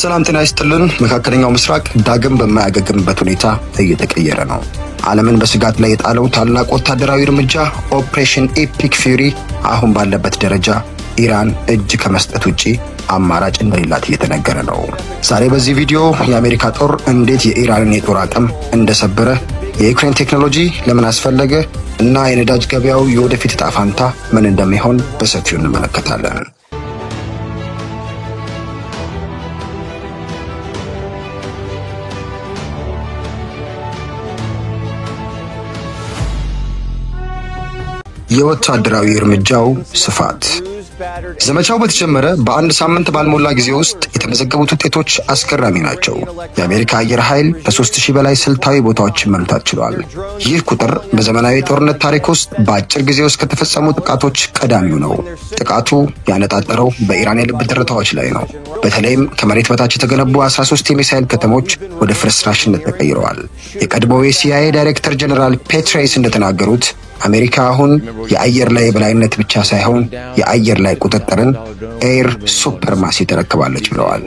ሰላም ጤና ይስጥልን። መካከለኛው ምስራቅ ዳግም በማያገግምበት ሁኔታ እየተቀየረ ነው። ዓለምን በስጋት ላይ የጣለው ታላቅ ወታደራዊ እርምጃ Operation Epic Fury አሁን ባለበት ደረጃ ኢራን እጅ ከመስጠት ውጪ አማራጭ እንደሌላት እየተነገረ ነው። ዛሬ በዚህ ቪዲዮ የአሜሪካ ጦር እንዴት የኢራንን የጦር አቅም እንደሰበረ፣ የዩክሬን ቴክኖሎጂ ለምን አስፈለገ እና የነዳጅ ገበያው የወደፊት ዕጣ ፈንታ ምን እንደሚሆን በሰፊው እንመለከታለን። የወታደራዊ እርምጃው ስፋት። ዘመቻው በተጀመረ በአንድ ሳምንት ባልሞላ ጊዜ ውስጥ የተመዘገቡት ውጤቶች አስገራሚ ናቸው። የአሜሪካ አየር ኃይል ከ3000 በላይ ስልታዊ ቦታዎችን መምታት ችሏል። ይህ ቁጥር በዘመናዊ ጦርነት ታሪክ ውስጥ በአጭር ጊዜ ውስጥ ከተፈጸሙ ጥቃቶች ቀዳሚው ነው። ጥቃቱ ያነጣጠረው በኢራን የልብ ትርታዎች ላይ ነው። በተለይም ከመሬት በታች የተገነቡ 13 የሚሳይል ከተሞች ወደ ፍርስራሽነት ተቀይረዋል። የቀድሞው የሲአይኤ ዳይሬክተር ጀነራል ፔትሬስ እንደተናገሩት፣ አሜሪካ አሁን የአየር ላይ የበላይነት ብቻ ሳይሆን የአየር ላይ ቁጥጥርን፣ air supremacy፣ ተረክባለች ብለዋል።